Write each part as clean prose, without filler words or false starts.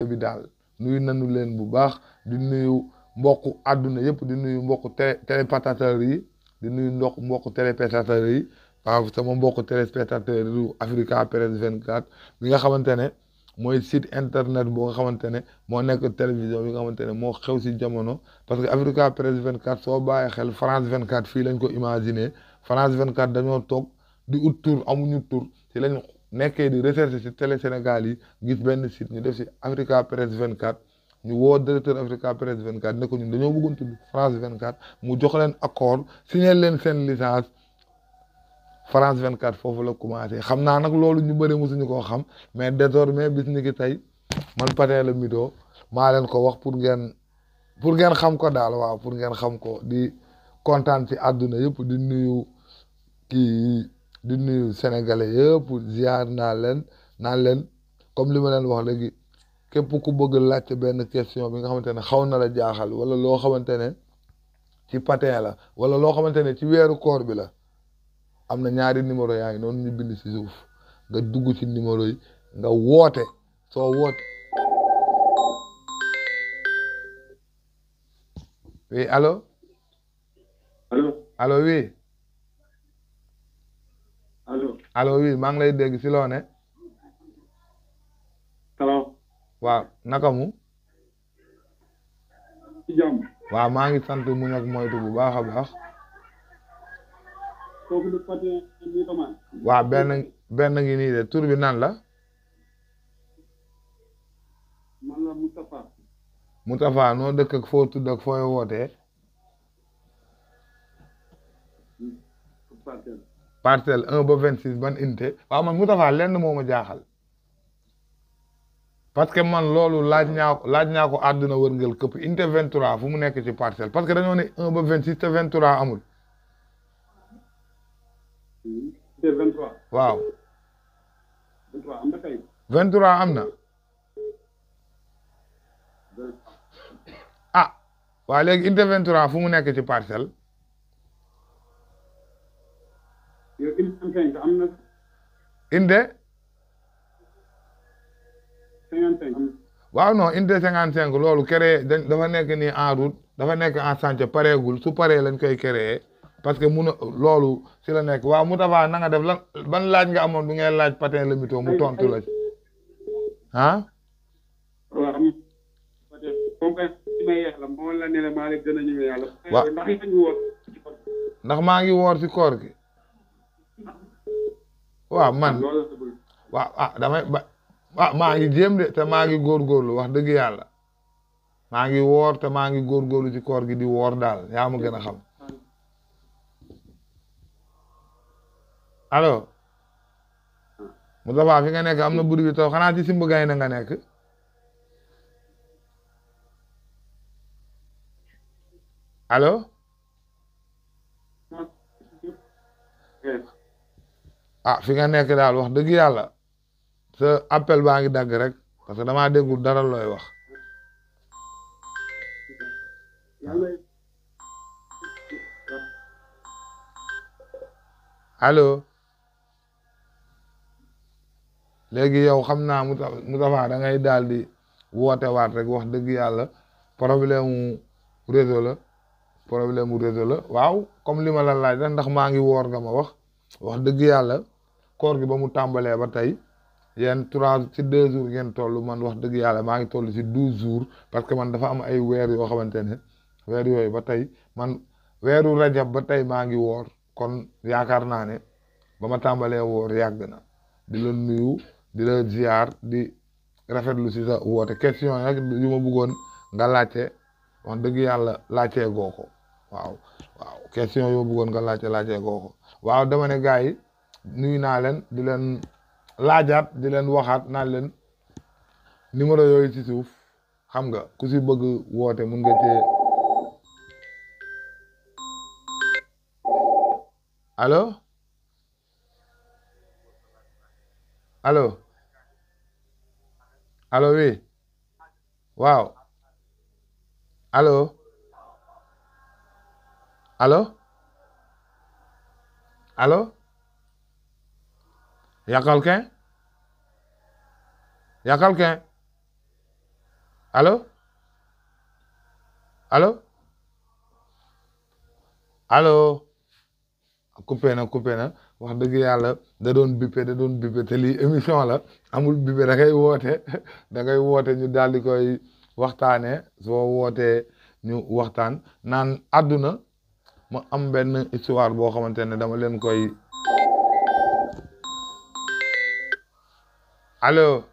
bi daal nuyu nañu leen bu baax di nuyu mbokku àdduna yëpp di nuyu mbokku téléspectateurs yi di nuyu mbokku téléspectateurs yi waaw sama mbokku téléspectateurs yu Africa Press 24 bi nga xamante ne mooy site internet boo nga xamante ne moo nekk télévision bi nga xamante ne moo xew si jamono parce que Africa Press 24 soo bàyyi xel France 24 fii lañ ko imaginer France 24 dañoo toog di ut tur amuñu tur ci lañ nekkee di recherche ci télé Sénégal yi gis benn site ñu def si Africa Press 24 ñu woo directeur Africa Press 24 ne ko ñun dañoo bëggoon tudd France 24 mu jox leen accord signé leen seen licence France 24 foofu la commencé xam naa nag loolu ñu bëri mosuñu koo xam mais désormais bis ni ki tey man Patin le Mytho maa leen ko wax pour ngeen xam ko daal waaw pour ngeen xam ko di kontaan ci àdduna yëpp di nuyu kii di nuyu sénégalais yëpp ziar naa leen comme li ma leen wax léegi képp ku bëgg laajte benn question bi nga xamante ne xaw na la jaaxal wala loo xamante ne ci Patin la wala loo xamante ne ci weeru koor bi la am na ñaari numéro yaa ngi noonu ñu bind ci suuf nga dugg ci numéro yi nga woote soo woote oui allo allo oui allo oui maa ngi lay dégg si loo ne salaam waaw naka mu ci jàmm waaw maa ngi sant muñ ak moytu bu baax a baax kooku du Patin Mytho man waaw benn ngi nii de tur bi nan la man la Moustapha Moustapha noo dëkk ak foo tudd ak fooy wootee parcelle 1 ba 26 ban unité waaw man Moustapha lenn moo ma jaaxal parce que man loolu laaj naa ko àdduna wërngël këpp unité 23 fu mu nekk ci parcelle parce que dañoo ne 1 ba 26 te 23 amul te 23 waaw 23 am na kay 23 am na ah waa léegi unité 23 fu mu nekk ci parcelle yow unité 55 am na unité 55 waaw non unité 55 loolu créé dafa nekk nii en route dafa nekk en chantier pareegul su paree lañ koy créer parce que loolu si la nekk waaw Moustapha na nga def lan ban laaj nga amoon bi ngay laaj Patin le Mytho mu tontu la ci ah waaw moom kay may yàlla moo la ne la maa leen gën a ñëwee yàlla waaw ndax yaa ngi woor ndax maa ngi woor si koor gi waaw man loolu la bëgg waaw maa ngi jéem de te maa ngi góorgóorlu wax dëgg yàlla maa ngi woor te maa ngi góorgóorlu ci koor gi di woor daal yaa ma gën a xam allo Moustapha fi nga nekk am na buri bi taw xanaa ci simb gay na nga nekk allo fi nga nekk daal wax dëgg yàlla sa appel baa ngi dagg rek parce que damaa déggul dara looy wax allo léegi yow xam naa Moustapha da ngay daal di woote waat rek wax dëgg yàlla problème mu réseau la waaw comme li ma la laaj rek ndax maa ngi woor nga ma wax dëgg yàlla koor gi ba mu tàmbalee ba tey yéen 2 jours ngeen toll man wax dëgg yàlla maa ngi toll si 12 jours parce que man dafa am ay weer yoo xamante ne weer yooyu ba tey man weeru rajab ba tey maa ngi woor kon yaakaar naa ne ba ma tàmbalee woor yàgg na di la nuyu di la ziar di rafetlu si sa woote question rek yu ma bëggoon nga laajte wax dëgg yàlla laajtee goo ko waaw question yoo bëggoon nga laajtee goo ko waaw dama ne gars yi nuyu naa leen di leen laajaat di leen waxaat naan leen numéro yooyu ci suuf xam nga ku si bëgg woote mun nga cee allo allo allo oui waaw allo allo allo y a quelqu'un allo allo allo coupé na wax dëgg yàlla da doon bippe te lii émission la amul bippe da ngay woote da ngay woote ñu daal di koy waxtaanee soo wootee ñu waxtaan naan àdduna ma am benn histoire boo xamante ne dama leen koy allo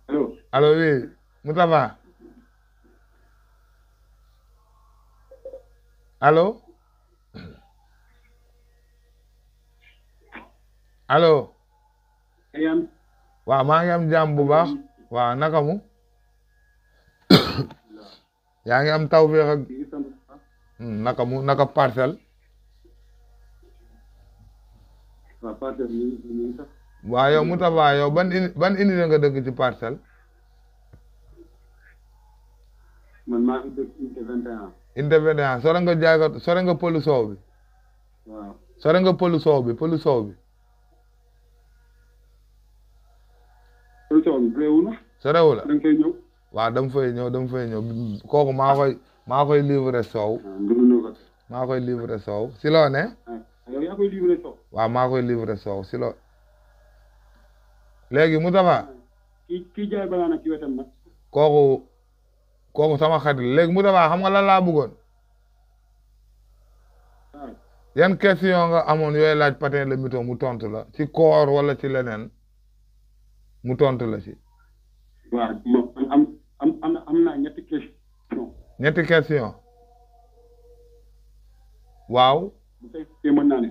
allo allo oui Moustapha allo allo waaw maa ngi am jàmm bu baax waaw naka mu yaa ngi am tawfeex ak naka parcelle waaw yow Moustapha yow ban unité nga dëkk ci parcelle man maa ngi dëkk unité 21 unité 21 sore nga pëlu soow bi waaw sore nga pëlu soow bi pëlu soow bi réewu na sorewu la da nga koy ñëw waaw dama fay ñëw kooku maa koy livrer soow maa koy livrer soow si loo ne yow yaa koy livrer soow waaw maa koy livrer soow si loo léegi Moustapha kii jaay banaana ci wetam nag kooku sama xarit léegi Moustapha xam nga lan laa bëggoon yan question nga amoon yooyu laaj Patin le Mytho mu tontu la ci koor wala ci leneen mu tontu la ci waaw am naa ñetti question waaw bu fekkee mën naa ne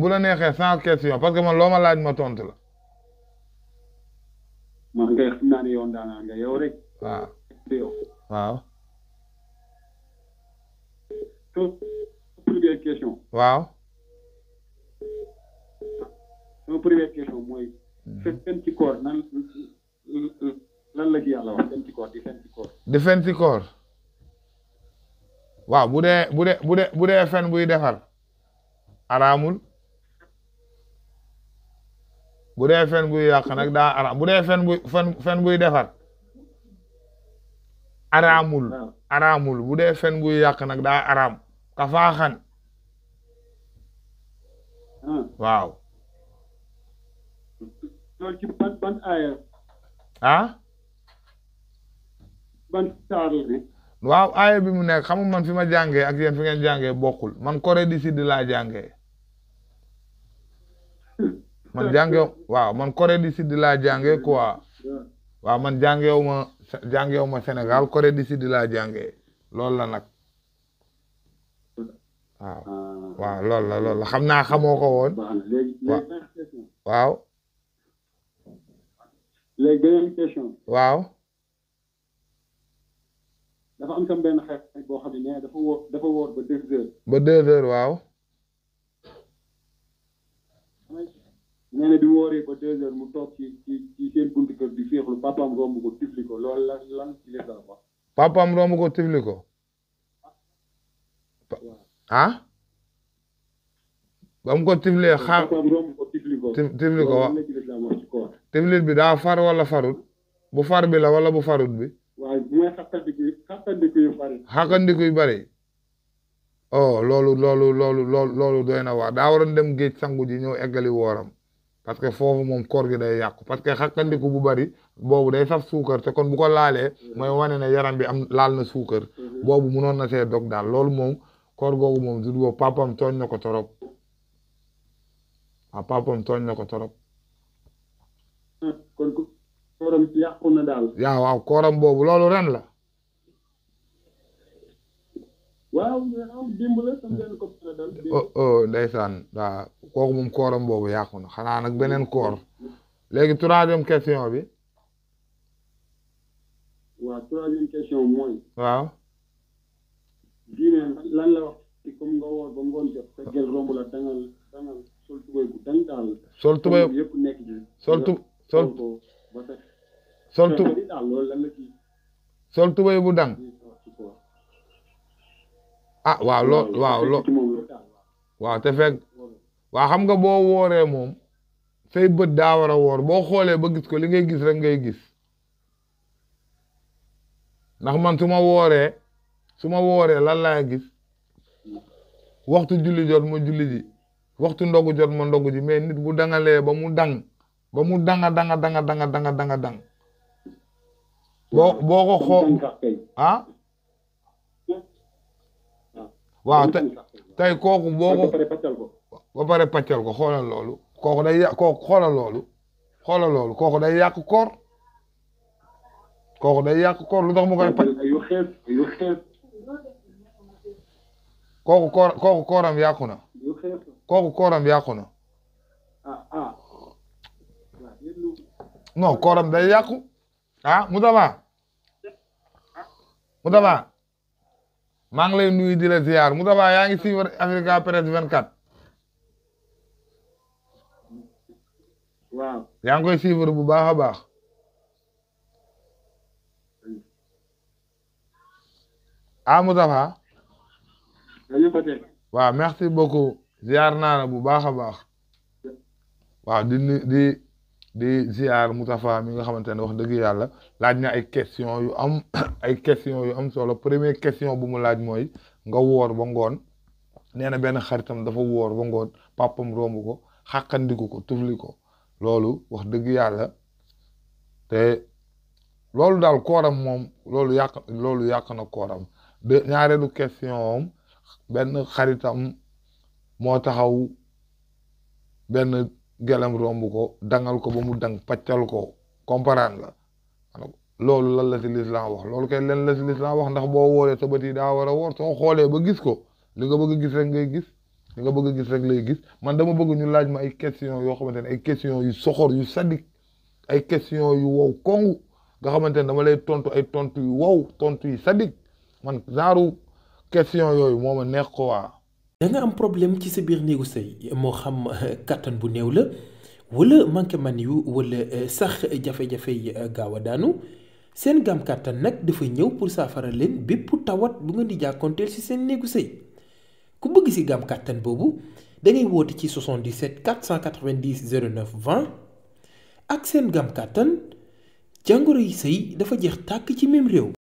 bu la neexee 100 question parce que man loo ma laaj ma tontu la man ngay xam naa ne yow daanaa nga yow rek waaw première question waaw sama première question mooy fen ci koor lan la ci yàlla wax fen ci koor di fen ci koor waaw bu dee fen buy defar araamul bu dee fen buy yàq nag daa araam bu dee fen buy defar araamul bu dee fen buy yàq nag daa araam ka faaxan waaw loolu ci ban aaya ban saar la ne waaw aaya bi mu nekk xam nga man fi ma jàngee ak yéen fi ngeen jàngee bokkul man Corée du Sud laa jàngee man Corée du Sud laa jàngee quoi waaw man jàngeewu ma Sénégal Corée du Sud laa jàngee loolu la nag waaw loolu la xam naa xamoo ko woon waaw léegi beneen question waaw dafa am sam benn xeet boo xam ne dafa wóor ba 2 heures ba 2 heures waaw nee na bi mu wóoree ba 2 heures mu toog ci seen buntu kër di féexlu papaam romb ko tifli ko loolu lan ci les la wax papaam romb ko tifli ko ba mu ko tiflee papaam romb ko tifli ko wa tiflit bi daa far wala farut bu far bi la wala bu farut bi waaw mooy xaqandiku yu bari xaqandiku yu bari loolu doy na waar daa waroon dem géej sangu ji ñëw eggali wooram parce que foofu moom koor gi day yàqu parce que xaqandiku bu bari boobu day saf suukar te kon bu ko laalee mooy wane ne yaram bi laal na suukar boobu munoon na see dog daal loolu moom koor googu moom jur boobu papam tooñ na ko torop kon kooram yàqu na daal waaw kooram boobu loolu ren la waaw démb la sam benn ko dal ndeysaan waaw kooku moom kooram boobu yàqu na xanaa nag beneen koor léegi troisième question bi waaw troisième question mooy waaw diine lan la wax ci comme nga woor ba ngoon jot sa gel romb la dangal sol tubéy bu dang daal sol tubéy yëpp nekk ci sol tubéy bu dang waaw te fekk waaw xam nga boo wooree moom say bët daa war a woor boo xoolee ba gis ko li ngay gis rek ngay gis ndax man su ma wooree lan laay gis waxtu julli jot ma julli ji waxtu ndogu jot ma ndogu ji mais nit bu dangalee ba mu danga boo ko xool ah waaw tey kooku boo ko ba pare pàccal ko xoolal loolu kooku day yàq kooku xoolal loolu kooku day yàq koor lu tax mu koy pàcc kooku kooram yàqu na non kooram day yàqu ah Moustapha maa ngi lay nuyu di la ziar Moustapha yaa ngi suivre Africa Presse 24 waaw yaa ngi koy suivre bu baax a baax ah Moustapha waaw merci beaucoup ziar naa la bu baax a baax waaw di ziar Moustapha mi nga xamante ne wax dëgg yàlla laaj na ay question yu am ay question yu am solo première question bu mu laaj mooy nga woor ba ngoon nee na benn xaritam dafa woor ba ngoon papam romb ko xàqandiku ko tufli ko loolu wax dëgg yàlla te loolu daal kooram moom loolu yàq na kooram de ñaareelu question am benn xaritam moo taxaw benn gelam romb ko dangal ko ba mu dang paccal ko comprendre la loolu lan la ci lislaam wax loolu kay len la ci lislaam wax ndax boo wooree sa bët yi daa war a woor soo xoolee ba gis ko li nga bëgg a gis rek ngay gis li nga bëgg a gis rek lay gis man dama bëgg ñu laaj ma ay question yoo xamante ne ay question yu soxor yu sadik ay question yu wow kongu nga xamante ne dama lay tontu ay tontu yu wow tontu yu sadik man genre question yooyu moo ma neex ko waa da nga am problème ci sa biir néegu sëy moo xam kàttan bu néew la wala manqué man yu wala sax jafe-jafe yi gaaw a daanu seen gaam kàttan nag dafa ñëw pour saafara leen bépp tawat bu ngeen di jàkkoonteel ci seen néegu sëy ku bëgg ci gaam kàttan boobu da ngay woote ci 77 490 09 20 ak seen gaam kàttan jàngoro yi sëy dafa jeex tàkk ci même réew.